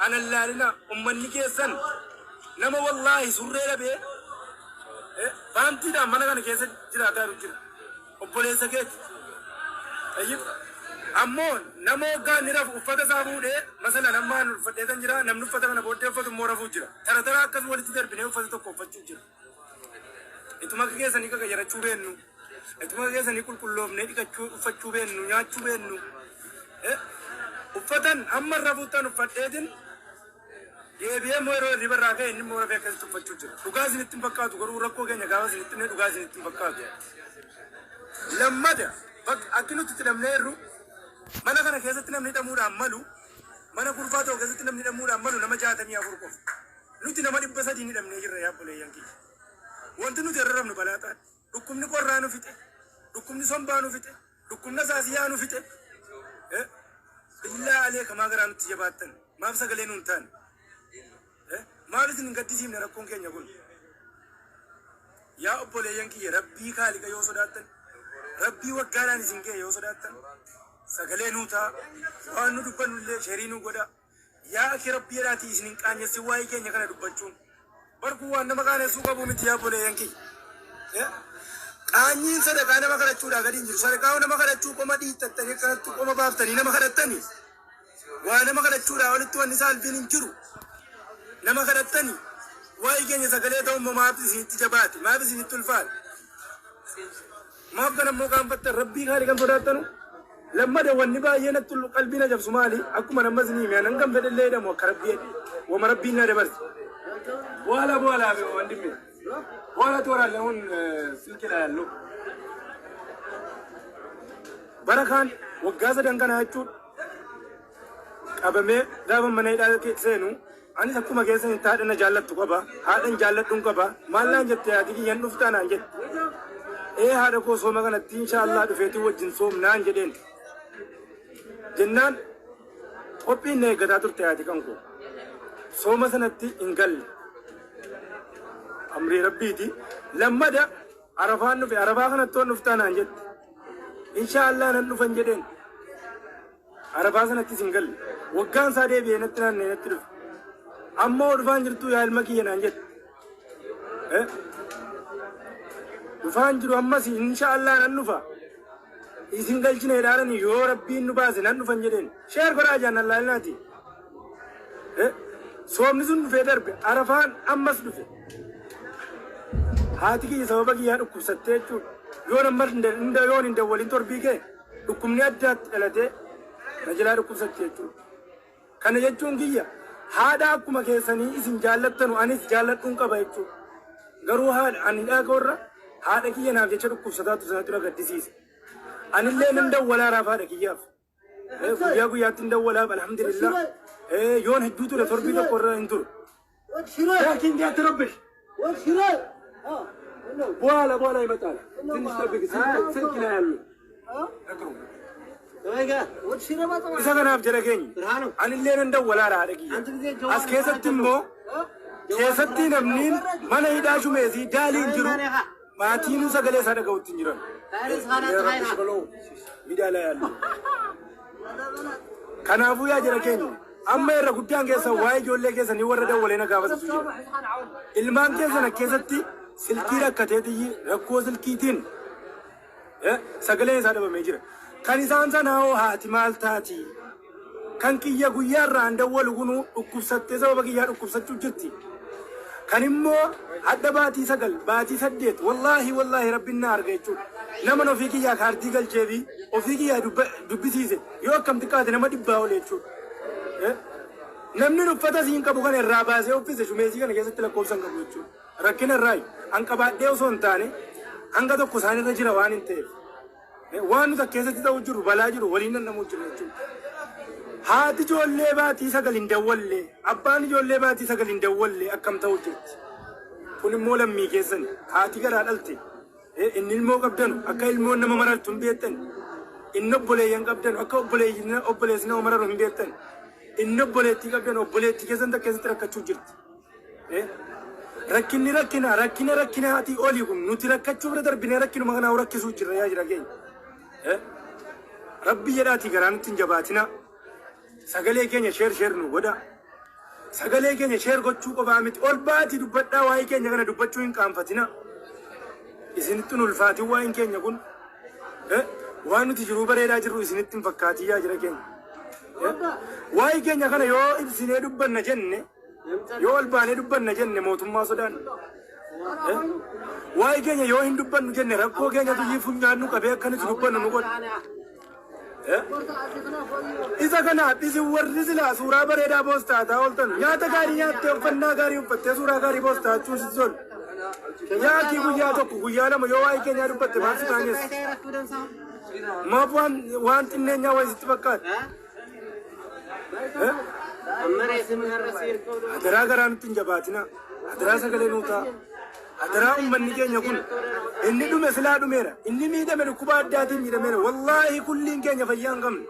Anan laalina ummanni keessan nama wallaahi surree dhabee paantiidhaan mana kana keessa jiraataa jiru jira. Obboleessa keeti. Tayyib. Ammoo nama hoggaa inni rafu uffata isaa fuudhee masalan amma an uffadheetan jira namni uffata kana booddee uffatu immoo rafuu jira. Tara tara akkas walitti darbinee uffata tokko uffachuu jira. Ituma akka keessanii qaqayyarachuu beennu. Ituma akka keessanii qulqulloofnee dhiqachuu uffachuu beennu nyaachuu beennu. Uffatan amma rafuuttan uffadheetin deebi'ee immoo yeroo hirriba irraa ka'e inni immoo rafee akkasitti uffachuu jira. Dhugaa isinitti hin fakkaatu garuu rakkoo keenya gaafa isinitti himne dhugaa isinitti hin fakkaatu. Lammada bakka akki nuti itti hidhamnee jirru mana kana keessatti namni hidhamuudhaan malu mana kurfaa tokko keessatti namni hidhamuudhaan malu nama 64 qofa. Nuti nama 300 hidhamnee jirra yaa obboleeyyan kiyya. Wanti nuti irra rafnu balaa taate. Dhukkubni qorraa nu fixe. Dhukkubni sombaa nu fixe. Dhukkubni asaasiyaa nu fixe. Billaa alee kamaa garaa nutti jabaattan. Maaf sagalee nuun taane? Maaf isin hin gaddisiifne rakkoon keenya kun? Yaa obboleeyyan kiyya rabbii kaaliqa yoo sodaattan, rabbii waggaadhaan isin ga'e yoo sodaattan, sagalee nuu ta'a. Waan nu dubbannu illee sheerii nuu godha. Yaa akhi rabbii jedhaatii isin hin qaanyessin waa'ee keenya kana dubbachuun. Bar kun waan nama qaanessuu qabuu miti yaa obboleeyyan kiyya. Qaanyiin sadaqaa nama kadhachuudhaa gadi hin jiru. Sadaqaa nama kadhachuu qoma dhiittattanii akkanatti qoma baaftanii nama kadhattanii waa nama kadhachuudhaa olitti wanni saalfiin hin jiru. Nama kadhattanii waa'ee keenya sagalee ta'u immoo maaf isinitti jabaate maaf isinitti ulfaate. Maaf kana immoo qaanfattan rabbii kaali kan sodaattanu lammada wanni baay'ee natti qalbii na jabsu maali akkuma nama isinii hime anan kan fedhe illee jedhamu akka rabbii jedhe wama rabbiin na dabarse. በኋላ በኋላ ወንድሜ በኋላ ትወራለህ። አሁን ስልክ ላይ ያለው bara kaan waggaa sadan kana jechuun qabamee gaafa mana hidhaa seenu anis akkuma keessan itti haadha na jaallattu qaba haadhan jaalladhuun qaba maal naan jette haati kiyyan dhuftaa naan jette ee haadha koo sooma kanatti inshaallah dhufeetii wajjin soomnaan jedheen jennaan qophiin na eeggataa turte haati kan koo sooma sanatti hin galle amrii rabbiiti lammada arafaan dhufe arafaa kanatti waan dhuftaa naan jette inshaallah nan dhufan jedheen Arafaa sanattis hin galle. Waggaan isaa deebi'ee natti naanna'ee natti dhufe. Amma hoo dhufaan jirtuu yaa ilma kiyya naan jette. Eh? Dhufaan jiru ammas insha Allah nan dhufa. Isin galchine jedhaarani yoo rabbiin nu baase nan dhufan jedheen. Sheer godhaa jaan laalinaati. Eh? Soomni sun dhufee darbe arafaan ammas dhufe. Haati kiyya sababa kiyyaa dhukkubsattee jechuudha. Yoon amma yoon hin dawwalin torbii kee Dhukkubni addaatti dhalatee na jalaa dhukkubsatti jechuudha. Kana jechuun kiyya haadha akkuma keessanii isin jaallattanu anis jaalladhuun qaba jechuudha. Garuu haadha ani hidhaa koorra haadha kiyya naaf jecha dhukkubsataatu sanatu na gaddisiise. Anillee nan dawwalaaraaf haadha kiyyaaf. Guyyaa guyyaatti hin dawwalaaf alhamdulillah. Yoon hedduu ture torbii tokko irra hin turu. ላኪን አትረብሽ። በኋላ በኋላ ይመጣል። ትንሽ ጠብቅ። ስልክ ላይ ያሉ Isa kanaaf jara keenya anillee nan dawwalaadha haadha kiyya. As keessatti immoo keessatti namni mana hidhaa shumeesii daaliin jiru maatiinuu sagalee isaa dhaga'utti hin jiran. Miidiyaa ላይ ያሉ Kanaafuu yaa jara keenya amma irra guddaan keessan waa'ee ijoollee keessanii warra dawwalee na gaafatutu jira. Ilmaan keessan keessatti silkii rakkateetiyyi rakkoo silkiitiin sagaleen isaa dhabamee jira. Kan isaan sanaa hoo haati maal taati? Kan kiyya guyyaa irraa an dawwalu kunuu dhukkubsattee sababa kiyyaa dhukkubsachuu jirti. Kan immoo hadha baatii 9 baatii 8 wallaahi wallaahi rabbin na arga jechuudha. Naman ofii kiyyaa kaardii galcheefi ofii kiyyaa dubbisiise yoo akkam xiqqaate nama dhibbaa ol jechuudha. Namni uffata siin qabu kana irraa baasee uffise shumeesii kana keessatti lakkoofsa hin qabu jechuudha. Rakkina irraayi. An qabaadhee osoo hin taane hanga tokko isaanirra jira waan hin ta'eef. Waan nuti keessatti ta'u jiru balaa jiru waliin dhandhamuu jiru jechuudha. Haati ijoollee baatii 9 hin dawwalle, abbaan ijoollee baatii 9 hin dawwalle akkam ta'u jirti. Kun immoo lammii keessani. Haati garaa dhalte. Inni ilmoo qabdanu akka ilmoon nama marartu hin beektan. Inni obboleeyyan qabdanu akka obboleessi nama mararu hin beektan. Inni obboleettii qabdanu obboleettii keessan takka keessatti rakkachuu jirti. Rakkinni rakkina rakkina rakkinaatii olii kun nuti rakkachuu bira darbinee rakkinuma kanaa rakkisuu jirra yaa jira keenya. Rabbi jedhaatii garaa nutti hin jabaatina. Sagalee keenya sheer sheer nu godha. Sagalee keenya share gochuu qofaa miti. Ol baatii dubbadhaa, waa'ee keenya kana dubbachuu hin qaanfatina. Isinitti hin ulfaatin waa'een keenya kun. Waan nuti jiruu bareedaa jirru isinitti hin fakkaatin yaa jira keenya. Waa'ee keenya kana yoo ibsinee dubbanna jenne, yoo ol baanee dubbanna jenne, mootummaa sodaanna. Waa'ee keenya yoo hin dubbannu jenne, rakkoo keenya tuyyii funyaan nu qabee akka nuti dubbannu nu godha. Isa kanaaf isin warri silaa suuraa bareedaa poostaataa ooltan, nyaata gaarii nyaattee, uffannaa gaarii uffattee, suuraa gaarii poostaachuun si tolu. Yaakii guyyaa tokko, guyyaa lama yoo waa'ee keenyaa dubbatte maal si qaaneessa? Maaf waan xinneenyaa wayii sitti fakkaata? Adaraa garaa nutti hin jabaatina. Adaraa sagalee nuu ta'a. Adaraa uummanni keenya kun inni dhume silaa dhumeera. Inni miidhame dhukkuba addaatiin miidhameera. Wallaahi kulliin keenya fayyaa hin qabnu.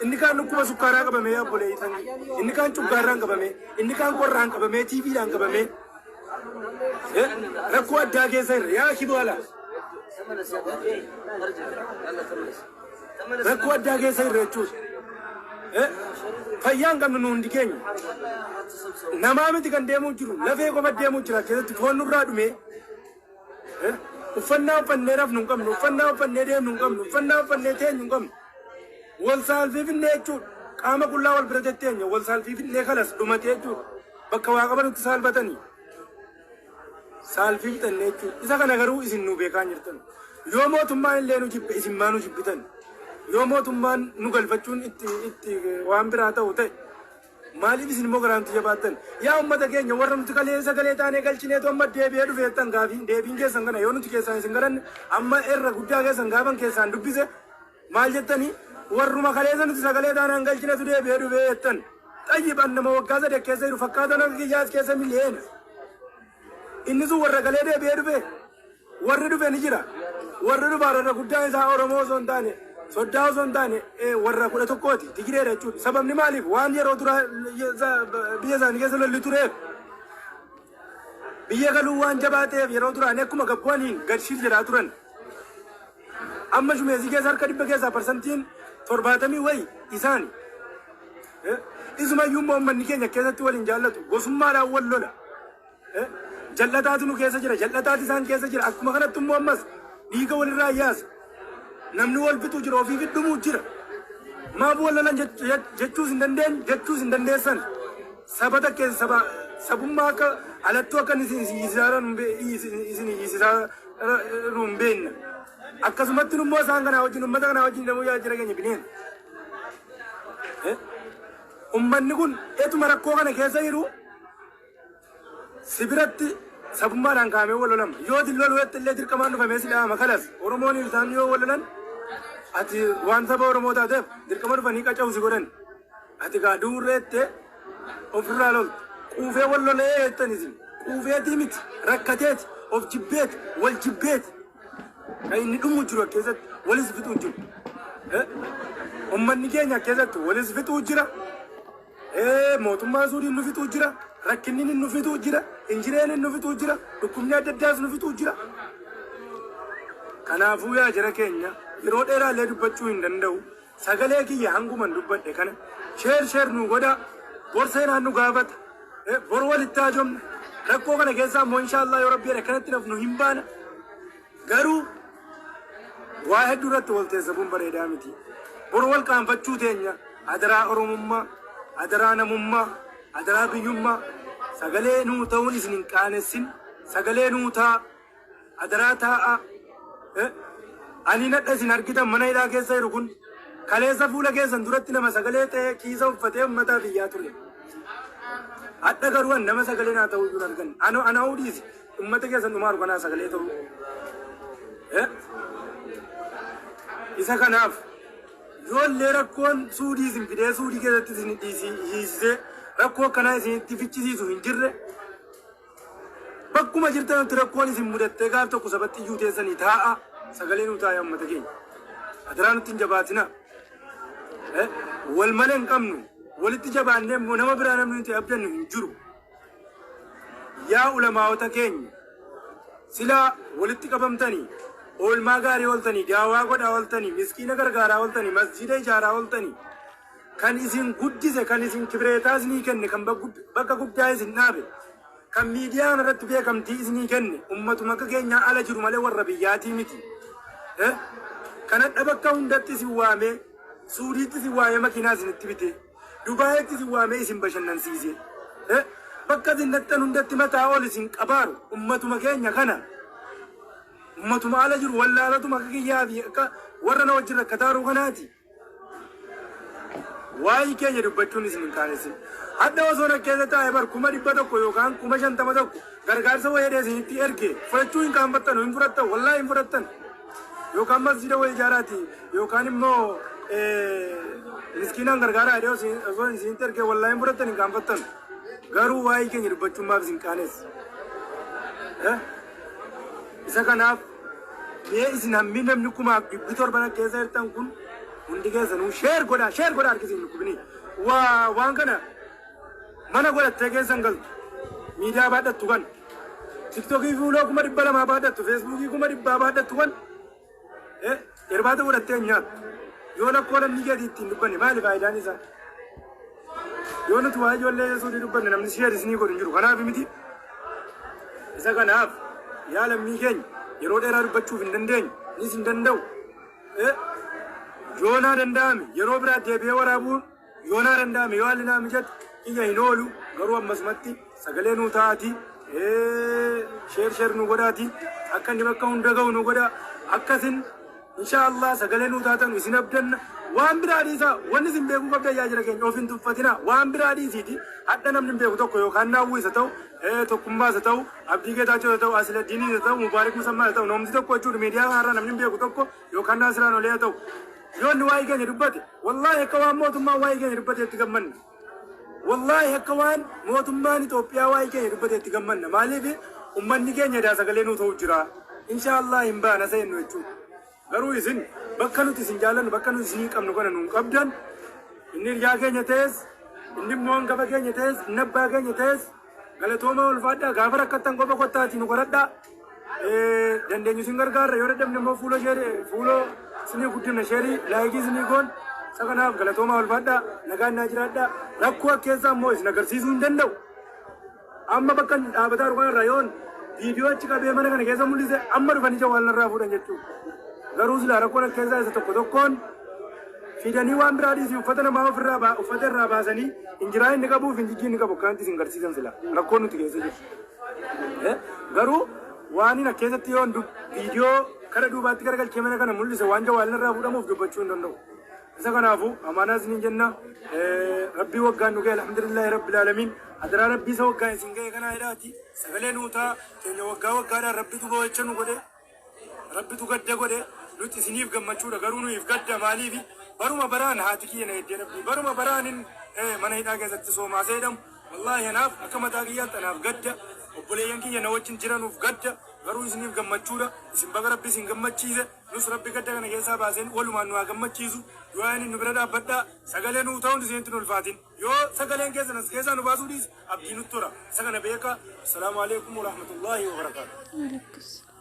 Inni kaan dhukkuba sukkaaraa qabamee obboleeyyitan. Inni kaan cuggaarraan qabamee. Inni kaan qorraan qabamee, tiiviidhaan qabamee. Rakkoo addaa keessa irra yaa kibaala. Rakkoo addaa keessa irra jechuudha. Fayyaa hin qabnu nu hundi keenya. Namaa miti kan deemuu jiru. Lafee qofa deemuu jira keessatti foon nurraa dhumee. Uffannaa uffannee rafnu hin qabnu. Uffannaa uffannee deemnu hin qabnu. Uffannaa uffannee teenyu hin qabnu. Wal saalfiifinnee jechuudha. Qaama qullaa wal bira tetteenya. Wal saalfiifinnee kalas dhumatee jechuudha. Bakka waa qabanutti saalfatanii. Saalfii fixannee jechuudha. Isa kana garuu isin nu beekaa hin jirtan. Yoo mootummaan illee nu jibbe, isin maa nu jibbitan? Yoo mootummaan nu galfachuun itti waan biraa ta'u ta'e, maaliif isin immoo garaa nutti jabaattan? Yaa uummata keenya, warra nuti kalee sagalee taanee galchineetu amma deebi'ee dhufeettan, gaafii deebiin keessan kana. Yoo nuti keessaan isin kadhanne, amma irra guddaa keessan gaafan keessaan dubbise maal jettanii? Warruma kaleessa nuti sagalee taanaan galchinetu deebi'ee dhufee jettan. Xayyiban nama waggaa 3 keessa jiru fakkaatan akka kiyyaas keessa miliyoona. Inni sun warra kalee deebi'ee dhufe, warri dhufe ni jira. Warri dhufaa irra guddaan isaa Oromoo osoo hin taane, soddaa osoo hin taane, warra 11ti Tigireedha jechuudha. Sababni maaliif? Waan yeroo dura biyya isaanii keessa lolli tureef, biyya galuu waan jabaa ta'eef, yeroo duraanii akkuma gabbu'aniin gad shir jedhaa turan. Amma shumeesii keessa harka 100 keessaa 70% wayi isaani. Isumayyuu immoo uummanni keenya keessatti waliin jaallatu, gosummaadhaan wal lola. Jal'ataatu nu keessa jira, jal'ataatu isaan keessa jira. Akkuma kanatti immoo ammas dhiiga walirraa yaasa. Namni wal fixuu jira, ofii dhumuu jira. Maaf wal lolan jechuus hin dandeenyu, jechuus hin dandeessan. Saba takkeessa saba sabummaa akka alattuu akka isin isin hin beekna. Akkasumatti immoo isaan kanaa wajjin, uummata kanaa wajjin hidhamuu yaa jira keenya bineen. Uummanni kun etuma rakkoo kana keessa jiru si biratti sabummaadhaan kaa'amee wal lolama. Yoo ati lolu illee dirqamaan dhufamee si dhahama kalas. Oromoon isaan yoo wal lolan, ati waan saba Oromoo taateef dirqama dhufanii qaca'u si godhan. Ati gaa duurreettee ofirraa loltu. Quufee wal lolee jettan isin. Quufeetii miti, rakkateeti, of jibbeeti, wal jibbeeti. Kan inni dhumu jiru keessatti walis fixuu jiru. Uummanni keenya keessatti walis fixuu jira. Mootummaan Suudiin nu fixuu jira. Rakkinni nu fixuu jira. Injireen nu fixuu jira. Dhukkubni adda addaas nu fixuu jira. Kanaafuu yaa jara keenya, yeroo dheeraallee dubbachuu hin danda'u. Sagalee kiyya hanguman dubbadhe kana share share nu godhaa. Bor seenaan nu gaafata. Bor walitti haajomna. Rakkoo kana keessaa immoo inshaallah yoo Rabbi jedhe akkanatti nafnu hin baana. Garuu waa hedduu irratti wal teessabuun bareedaa miti. Bor wal qaanfachuu teenya. Adaraa Oromummaa, adaraa namummaa, adaraa biyyummaa, sagalee nuu ta'uun isin hin qaanessin. Sagalee nuu ta'a. Adaraa taa'a. Ani nadha isin argitan mana hidhaa keessa jiru kun kaleessa fuula keessan duratti nama sagalee ta'ee kiisa uffatee ummataaf iyyaa ture. Hadha garuu an nama sagalee naa ta'uu iyyuu hin arganne. Ano ana dhiisi, ummata keessan dhumaaru kanaa sagalee ta'uu. Isa kanaaf yoollee rakkoon Suudii isin fidee Suudii keessatti isin hiisisee rakkoo akkanaa isinitti fichisiisu hin jirre, bakkuma jirtanitti rakkoon isin mudattee gaaf tokko sabatti iyyuu teessanii taa'a, sagalee nuu taa'e ummata keenya. Adaraa nutti hin jabaatina. Wal malee hin qabnu. Walitti jabaannee immoo nama biraa namni nuti abdannu hin jiru. Yaa ulamaa'ota keenya, silaa walitti qabamtanii oolmaa gaarii ooltanii, daawaa godhaa ooltanii, miskiina gargaaraa ooltanii, masjiida ijaaraa ooltanii. Kan isin guddise, kan isin kibireetaa isinii kenne, kan bakka guddaa isin dhaabe, kan miidiyaa irratti beekamtii isinii kenne ummatuma akka keenyaa ala jiru malee warra biyyaatii miti. Kan hadha bakka hundatti isin waamee, Suudiitti isin waamee makiinaa isinitti bite, Dubaayitti isin waamee isin bashannansiise. Bakka isin dhaqxan hundatti mataa ol isin qabaaru ummatuma keenya kana. Ummatuma ala jiru wallaalatuma akka kiyyaa fi akka warra na wajjin rakkataaruu kanaati. Waa'ee keenya dubbachuun isin hin qaanessin. Hadha osoo na keessa taa'e bar 100,000 yookaan 50,000 tokko gargaarsa wayii isinitti erge fudhachuu hin qaanfattanu, hin fudhattan, wallaahi hin fudhattan. Yookaan masjida wayii ijaaraati yookaan immoo miskiinaan gargaaraa jedhee osoo isinitti erge wallaahi hin fudhattan, hin qaanfattan. Garuu waa'ee keenya dubbachuun maaf isin qaanessi? Isa kanaaf mee isin hammi namni 700,000 keessa jirtan kun hundi keessanuu share godhaa, share godhaa, harkisiin dhukkubini. Waa waan kana mana godhattee keessan galtu, miidiyaa baadhattu kan TikTokii fuuloo 200,000 baadhattu, Facebookii 100,000 baadhattu kan irbaata godhattee hin nyaattu. Yoo lakkoo namni keetii ittiin dubbanne maali faayidaan isaa? Yoo nuti waa'ee ijoollee Yesuudii dubbanne namni share isinii godhu hin jiru. Kanaaf miti. Isa kanaaf yaa lammii keenya, yeroo dheeraa dubbachuuf hin dandeenyu, nis hin danda'u. Yoo naa danda'ame yeroo biraa deebi'ee waraabuun yoo naa danda'ame, yoo haalli naa mijate kiyya hin oolu, garuu ammasumatti sagalee nuu ta'aati, share share nu godhaati, akka inni bakka hunda ga'u nu godha. Akkasin insha Allah sagalee nuu taatan isin abdanna. Waan biraa dhiisaa, wanni isin beekuu qabdan, yaa jira keenya, of hin tuffatina. Waan biraa dhiisiiti, hadha namni hin beeku tokko yookaan naawwii isa ta'u, Tokkummaa isa ta'u, Abdii Geetaachoo isa ta'u, Asiladdiinii isa ta'u, Mubaarik Musammaa isa ta'u, namni tokko jechuudha, miidiyaa kanarraa namni hin beeku tokko yookaan Naasiraan Olee haa ta'u, yoo inni waa'ee keenya dubbate, wallaahi akka waan mootummaan waa'ee keenya dubbate itti gammanna. Wallaahi akka waan mootummaan Itoophiyaa waa'ee keenya dubbate itti gammanna. Maaliif? Ummanni keenya daa sagalee nuu ta'u jira. Insha Allah hin baana seennu jechuudha. Garuu isin bakka nuti isin jaallannu, bakka nuti isinii qabnu kana nuun qabdan. Inni hiriyaa keenya ta'es, inni immoo hangafa keenya ta'es, inni abbaa keenya ta'es, galatooma, ulfaadhaa. Gaafa rakkattan qofa kottaatii nu qoradhaa. Dandeenyu isin gargaarra, yoo dadhabne immoo fuula share fuuloo isinii guddifna, share like isinii goon. Isa kanaaf galatooma, ulfaadhaa, nagaan naa jiraadhaa. Rakkoo akkeessaa immoo isin agarsiisuu hin danda'u. Amma bakka dhaabataa jiru kanarraa yoon viidiyoo achi qabee mana kana keessa mul'ise, amma dhufanii jawwaal narraa fuudhan jechuudha. Garuu silaa rakkoon as keessaa isa tokko tokkoon fidanii, waan biraa dhiisii, uffata namaa ofirraa uffata irraa baasanii injiraa inni qabuu fi injijjii inni qabu akkanatti isin garsiisan sila rakkoon nuti keessa jiru. Garuu waan inni keessatti yoon viidiyoo kara duubaatti garagalchee mana kana mul'ise waan jawwaal narraa fuudhamuuf dubbachuu hin danda'u. Isa kanaafuu amaanaa isiniin jenna. Rabbii waggaan nu ga'e, alhamdulillahi rabbil aalamiin. Adaraa Rabbii isa waggaan isin ga'e kanaa jedhaati. Sagalee nuu ta'a keenya waggaa waggaadhaan Rabbitu boo'icha nu godhe. Rabbitu gadda godhe. Nuti isiniif gammachuudha, garuu nuyiif gadda. Maaliifi? Baruma baraan haati kiyya na heddee dhabdi. Baruma baraanin mana hidhaa keessatti soomaa seedhamu. Wallaahi anaaf akka mataa kiyyaatti anaaf gadda. Obboleeyyan kiyya na wajjin jiranuuf gadda. Garuu isiniif gammachuudha. Isin baga Rabbi isin gammachiise. Nus Rabbi gadda kana keessaa baaseen walumaan nu haa gammachiisu. Du'aan nu bira dhaabbadhaa. Sagalee nuu ta'uun isinitti hin ulfaatin. Yoo sagaleen keessan as keessaa nu baasuu dhiise, abdii nutti tora. Isa kana beekaa. Assalaamu alaikum warahmatullaahi wabarakaatu. Waalaikum.